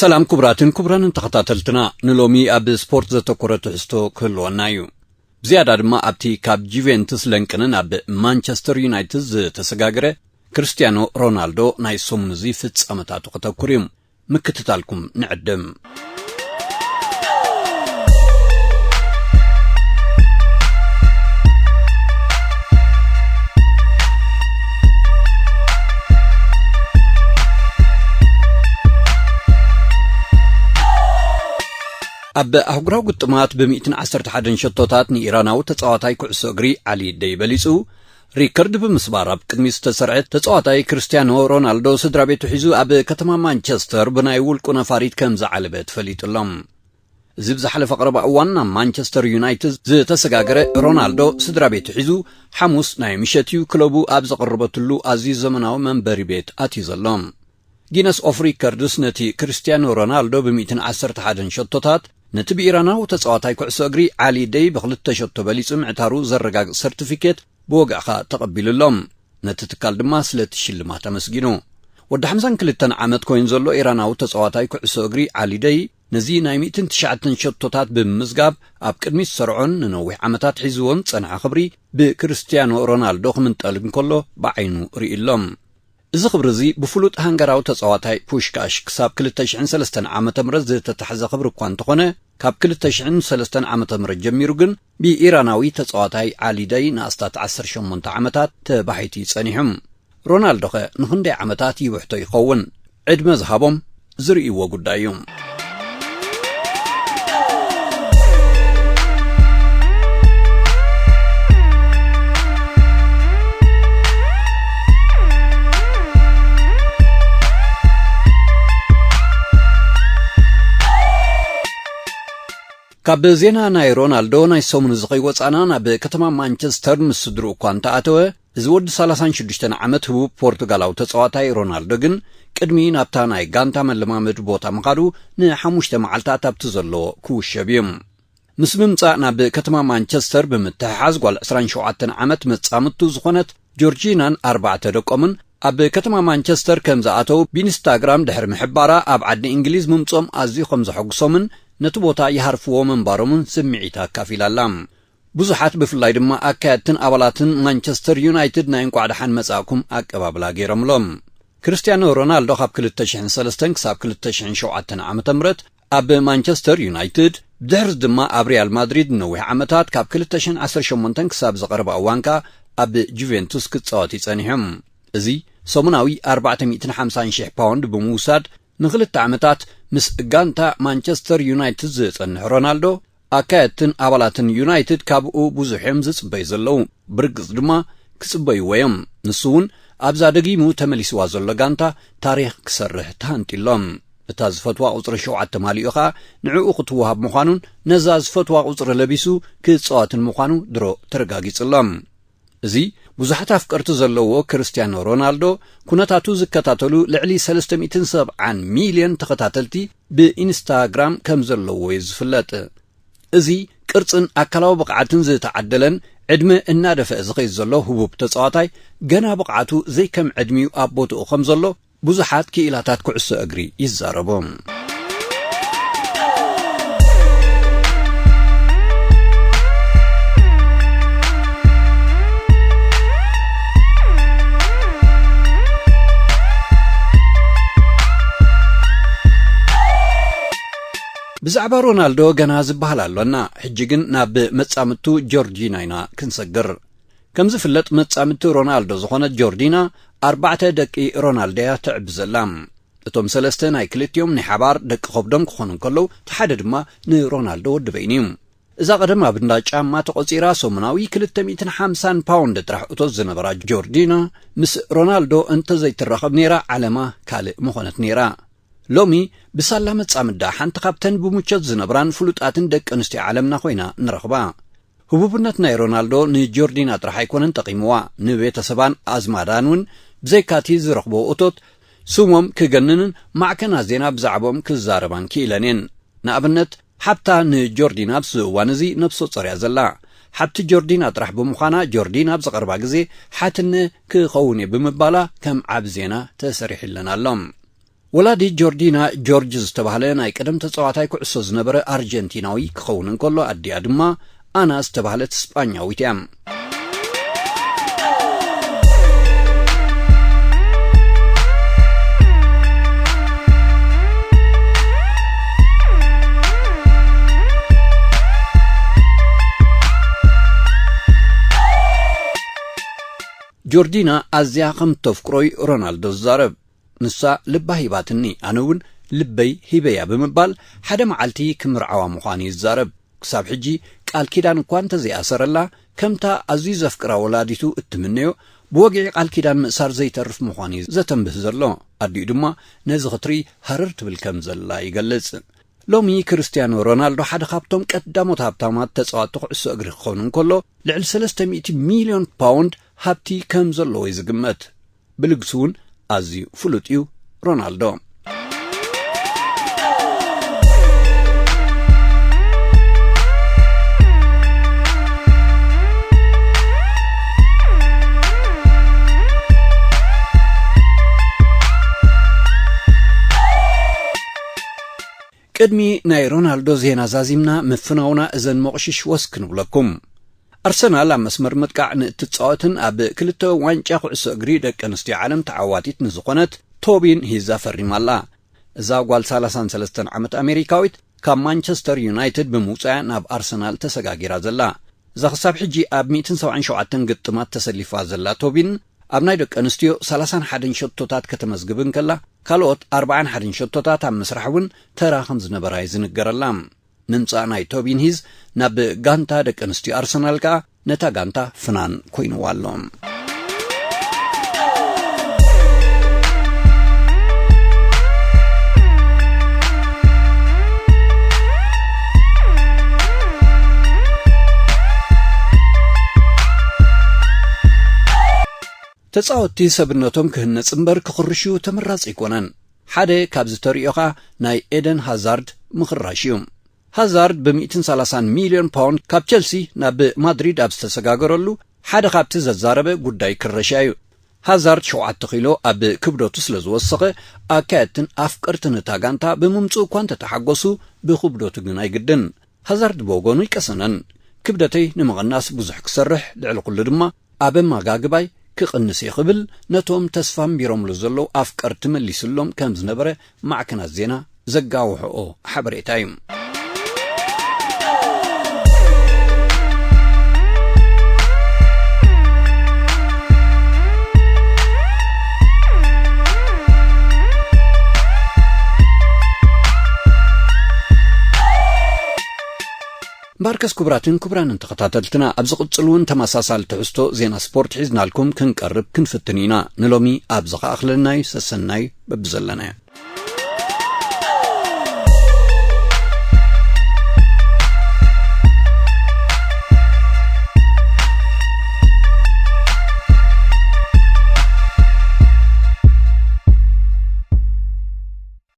ሰላም ክቡራትን ክቡራንን ተኸታተልትና፣ ንሎሚ ኣብ ስፖርት ዘተኮረ ትሕዝቶ ክህልወና እዩ። ብዝያዳ ድማ ኣብቲ ካብ ጁቬንቱስ ለንቅንን ኣብ ማንቸስተር ዩናይትድ ዝተሰጋገረ ክርስቲያኖ ሮናልዶ ናይ ሰሙን እዚ ፍጻመታቱ ከተኩር እዩ። ምክትታልኩም ንዕድም። ኣብ ኣህጉራዊ ግጥማት ብ ሚእትን ዓሰርተ ሓደን ሸቶታት ንኢራናዊ ተጻዋታይ ኩዕሶ እግሪ ዓሊ ደይ በሊጹ ሪከርድ ብምስባር፣ ኣብ ቅድሚት ዝተሰርዐ ተጻዋታይ ክርስቲያኖ ሮናልዶ ስድራ ቤቱ ሒዙ ኣብ ከተማ ማንቸስተር ብናይ ውልቁ ነፋሪት ከም ዝዓለበ ተፈሊጡ ኣሎ። እዚ ብዝሓለፈ ቀረባ እዋን ናብ ማንቸስተር ዩናይትድ ዝተሰጋገረ ሮናልዶ፣ ስድራ ቤቱ ሒዙ ሓሙስ ናይ ምሸት እዩ ክለቡ ኣብ ዘቐረበትሉ ኣዝዩ ዘመናዊ መንበሪ ቤት ኣትዩ ዘሎ። ጊነስ ኦፍ ሪከርድስ ነቲ ክርስቲያኖ ሮናልዶ ብ ሚእትን ዓሰርተ ሓደን ሸቶታት፣ ነቲ ብኢራናዊ ተጻዋታይ ኩዕሶ እግሪ ዓሊ ደይ ብክልተ ሸቶ በሊጹ ምዕታሩ ዘረጋግጽ ሰርቲፊኬት ብወግዕኻ ተቐቢሉ ኣሎ። ነቲ ትካል ድማ ስለቲ ሽልማት ኣመስጊኑ። ወዲ ሓምሳን ክልተን ዓመት ኮይኑ ዘሎ ኢራናዊ ተጻዋታይ ኩዕሶ እግሪ ዓሊ ደይ፣ ነዚ ናይ ሚእትን ትሽዓተን ሸቶታት ብምምዝጋብ፣ ኣብ ቅድሚት ዝሰርዖን ንነዊሕ ዓመታት ሒዝዎን ዝጸንሐ ክብሪ ብክርስቲያኖ ሮናልዶ ክምንጠል እንከሎ ብዓይኑ ርእዩ ኣሎ። እዚ ክብሪ እዚ ብፍሉጥ ሃንጋራዊ ተጻዋታይ ፑሽካሽ ክሳብ ክልተ ሽሕን ሰለስተን ዓመተ ምህረት ዝተታሕዘ ክብሪ እኳ እንተኾነ፣ ካብ ክልተ ሽሕን ሰለስተን ዓመተ ምህረት ጀሚሩ ግን ብኢራናዊ ተጻዋታይ ዓሊ ደይ ንኣስታት ዓሰርተ ሸሞንተ ዓመታት ተባሒቱ እዩ ጸኒሑ። ሮናልዶኸ ንኽንደይ ዓመታት ይብሕቶ ይኸውን? ዕድመ ዝሃቦም ዝርእይዎ ጉዳይ እዩ። ካብ ዜና ናይ ሮናልዶ ናይ ሰሙን እዚ ከይወጻና፣ ናብ ከተማ ማንቸስተር ምስ ስድርኡ እኳ እንተኣተወ፣ እዚ ወዲ ሰላሳን ሽዱሽተን ዓመት ህቡብ ፖርቱጋላዊ ተጻዋታይ ሮናልዶ ግን፣ ቅድሚ ናብታ ናይ ጋንታ መለማመዲ ቦታ ምኻዱ፣ ንሓሙሽተ መዓልታት ኣብቲ ዘለዎ ክውሸብ እዩ። ምስ ምምጻእ ናብ ከተማ ማንቸስተር ብምትሕሓዝ፣ ጓል ዕስራን ሸውዓተን ዓመት መጻምድቱ ዝኾነት ጆርጂናን ኣርባዕተ ደቆምን ኣብ ከተማ ማንቸስተር ከም ዝኣተው ብኢንስታግራም ድሕሪ ምሕባራ፣ ኣብ ዓዲ እንግሊዝ ምምጾም ኣዝዩ ከም ዘሐጉሶምን ነቲ ቦታ ይሃርፍዎ ምንባሮምን ስምዒታ ኣካፊላ ኣላ። ብዙሓት፣ ብፍላይ ድማ ኣካየድትን ኣባላትን ማንቸስተር ዩናይትድ፣ ናይ እንቋዕ ደሓን መጻእኩም ኣቀባብላ ገይሮምሎም። ክርስቲያኖ ሮናልዶ ካብ ክልተ ሽሕን ሰለስተን ክሳብ ክልተ ሽሕን ሸውዓተን ዓመተ ምህረት ኣብ ማንቸስተር ዩናይትድ፣ ብድሕሪት ድማ ኣብ ሪያል ማድሪድ ንነዊሕ ዓመታት፣ ካብ ክልተ ሽሕን ዓሰርተ ሸሞንተን ክሳብ ዝቐረባ እዋን ከኣ ኣብ ጁቬንቱስ ክጻወት እዩ ጸኒሑ። እዚ ሰሙናዊ ኣርባዕተ ሚእትን ሓምሳን ሽሕ ፓውንድ ብምውሳድ፣ ንኽልተ ዓመታት ምስ ጋንታ ማንቸስተር ዩናይትድ ዝጸንሕ ሮናልዶ፣ ኣካየድትን ኣባላትን ዩናይትድ ካብኡ ብዙሕ እዮም ዝጽበዩ ዘለዉ። ብርግጽ ድማ ክጽበይዎ እዮም። ንሱ እውን ኣብዛ ደጊሙ ተመሊስዋ ዘሎ ጋንታ ታሪኽ ክሰርሕ ተሃንጢሎም። እታ ዝፈትዋ ቁጽሪ ሸውዓተ ማሊኡ ኸኣ ንዕኡ ክትወሃብ ምዃኑን፣ ነዛ ዝፈትዋ ቁጽሪ ለቢሱ ክጻወትን ምዃኑ ድሮ ተረጋጊጹሎም። እዚ ብዙሓት ኣፍቀርቲ ዘለዎ ክርስቲያኖ ሮናልዶ፣ ኩነታቱ ዝከታተሉ ልዕሊ ሰለስተ ሚእትን ሰብዓን ሚልዮን ተኸታተልቲ ብኢንስታግራም ከም ዘለዎ እዩ ዝፍለጥ። እዚ ቅርጽን ኣካላዊ ብቕዓትን ዝተዓደለን ዕድመ እናደፍአ ዝኸይድ ዘሎ ህቡብ ተጻዋታይ፣ ገና ብቕዓቱ ዘይከም ዕድሚኡ ኣብ ቦትኡ ከም ዘሎ ብዙሓት ክኢላታት ኩዕሶ እግሪ ይዛረቡ። ብዛዕባ ሮናልዶ ገና ዝበሃል ኣሎና። ሕጂ ግን ናብ መጻምድቱ ጆርጂና ኢና ክንሰግር። ከም ዝፍለጥ፣ መጻምድቲ ሮናልዶ ዝኾነት ጆርጂና፣ ኣርባዕተ ደቂ ሮናልዶ እያ ትዕቢ ዘላ። እቶም ሰለስተ ናይ ክልቲኦም ናይ ሓባር ደቂ ከብዶም ክኾኑ እንከለዉ፣ እቲ ሓደ ድማ ንሮናልዶ ወዲ በይኑ እዩ። እዛ ቀደም ኣብ እንዳ ጫማ ተቖጺራ፣ ሰሙናዊ ክልተ ሚእትን ሓምሳን ፓውንድ ጥራሕ እቶት ዝነበራ ጆርጂና፣ ምስ ሮናልዶ እንተዘይትራኸብ ነይራ፣ ዓለማ ካልእ ምኾነት ነይራ። ሎሚ ብሳላ መጻምዳ፣ ሓንቲ ካብተን ብምቾት ዝነብራን ፍሉጣትን ደቂ ኣንስትዮ ዓለምና ኮይና ንረኽባ። ህቡብነት ናይ ሮናልዶ ንጆርዲና ጥራሕ ኣይኮነን ጠቒምዋ፣ ንቤተሰባን ኣዝማዳን እውን ብዘይካቲ ዝረኽቦ እቶት፣ ስሞም ክገንንን ማዕከናት ዜና ብዛዕባኦም ክዛረባን ክኢለን እየን። ንኣብነት፣ ሓብታ ንጆርዲና ኣብዚ እዋን እዚ ነብሰ ጾር እያ ዘላ። ሓብቲ ጆርዲና ጥራሕ ብምዃና፣ ጆርዲና ኣብዚ ቀረባ ግዜ ሓትነ ክኸውን እየ ብምባላ ከም ዓቢ ዜና ተሰሪሕለን ኣሎ። ወላዲ ጆርዲና፣ ጆርጅ ዝተባህለ ናይ ቀደም ተጻዋታይ ኩዕሶ ዝነበረ ኣርጀንቲናዊ ክኸውን እንከሎ፣ ኣዲኣ ድማ ኣና ዝተባህለት ስጳኛዊት እያ። ጆርዲና ኣዝያ ከም ተፍቅሮይ ሮናልዶ ዝዛረብ። ንሳ ልባ ሂባትኒ፣ ኣነ እውን ልበይ ሂበያ ብምባል ሓደ መዓልቲ ክምርዓዋ ምዃኑ ይዛረብ። ክሳብ ሕጂ ቃል ኪዳን እኳ እንተዘይኣሰረላ፣ ከምታ ኣዝዩ ዘፍቅራ ወላዲቱ እትምነዮ፣ ብወግዒ ቃል ኪዳን ምእሳር ዘይተርፍ ምዃኑ እዩ ዘተንብህ ዘሎ። ኣዲኡ ድማ ነዚ ክትርኢ ሃረር ትብል ከም ዘላ ይገልጽ። ሎሚ ክርስቲያኖ ሮናልዶ ሓደ ካብቶም ቀዳሞት ሃብታማት ተጻወትቲ ኩዕሶ እግሪ ክኸውን እንከሎ፣ ልዕሊ ሰለስተ ሚእቲ ሚልዮን ፓውንድ ሃብቲ ከም ዘለዎ እዩ ዝግመት። ብልግሱ እውን ኣዝዩ ፍሉጥ እዩ ሮናልዶ። ቅድሚ ናይ ሮናልዶ ዜና ዛዚምና፣ ምፍናውና እዘን መቑሽሽ ወስ ክንብለኩም። ኣርሰናል ኣብ መስመር ምጥቃዕ ንእትጻወትን ኣብ ክልተ ዋንጫ ኩዕሶ እግሪ ደቂ ኣንስትዮ ዓለም ተዓዋቲት ንዝኾነት ቶቢን ሂዛ ፈሪማ ኣላ። እዛ ጓል ሰላሳን ሰለስተን ዓመት ኣሜሪካዊት፣ ካብ ማንቸስተር ዩናይትድ ብምውጻያ ናብ ኣርሰናል ተሰጋጊራ ዘላ። እዛ ክሳብ ሕጂ ኣብ ሚእትን ሰብዓን ሸውዓተን ግጥማት ተሰሊፋ ዘላ ቶቢን፣ ኣብ ናይ ደቂ ኣንስትዮ ሰላሳን ሓደን ሸቶታት ከተመዝግብ እንከላ፣ ካልኦት ኣርባዓን ሓደን ሸቶታት ኣብ ምስራሕ እውን ተራ ከም ዝነበራ እዩ ዝንገረላ። ምምጻእ ናይ ቶቢን ሂዝ ናብ ጋንታ ደቂ ኣንስትዮ ኣርሰናል ከኣ ነታ ጋንታ ፍናን ኮይንዋ ኣሎ። ተጻወትቲ ሰብነቶም ክህነጽ እምበር ክኽርሹ ተመራጺ ኣይኮነን። ሓደ ካብዚ ተርእዮ ኸኣ ናይ ኤደን ሃዛርድ ምኽራሽ እዩ። ሃዛርድ ብሚእትን ሰላሳን ሚልዮን ፓውንድ ካብ ቸልሲ ናብ ማድሪድ ኣብ ዝተሰጋገረሉ፣ ሓደ ካብቲ ዘዛረበ ጉዳይ ክረሻ እዩ። ሃዛርድ ሸውዓተ ኪሎ ኣብ ክብደቱ ስለ ዝወሰኸ፣ ኣካየድትን ኣፍቀርትን እታ ጋንታ ብምምጽኡ እኳ እንተተሓጎሱ፣ ብክብደቱ ግን ኣይግድን። ሃዛርድ ብወገኑ ኣይቀሰነን። ክብደተይ ንምቕናስ ብዙሕ ክሰርሕ፣ ልዕሊ ኩሉ ድማ ኣብ ኣመጋግባይ ክቕንስ እየ ክብል ነቶም ተስፋ ኣንቢሮምሉ ዘለዉ ኣፍቀርቲ መሊስሎም ከም ዝነበረ ማዕከናት ዜና ዘጋውሕኦ ሓበሬታ እዩ። እምበኣርከስ ክቡራትን ክቡራንን ተኸታተልትና፣ ኣብ ዝቕጽል እውን ተመሳሳሊ ትሕዝቶ ዜና ስፖርት ሒዝናልኩም ክንቀርብ ክንፍትን ኢና። ንሎሚ ኣብዚ ኸኣኽለና እዩ። ሰሰናዩ በብዘለናዮ።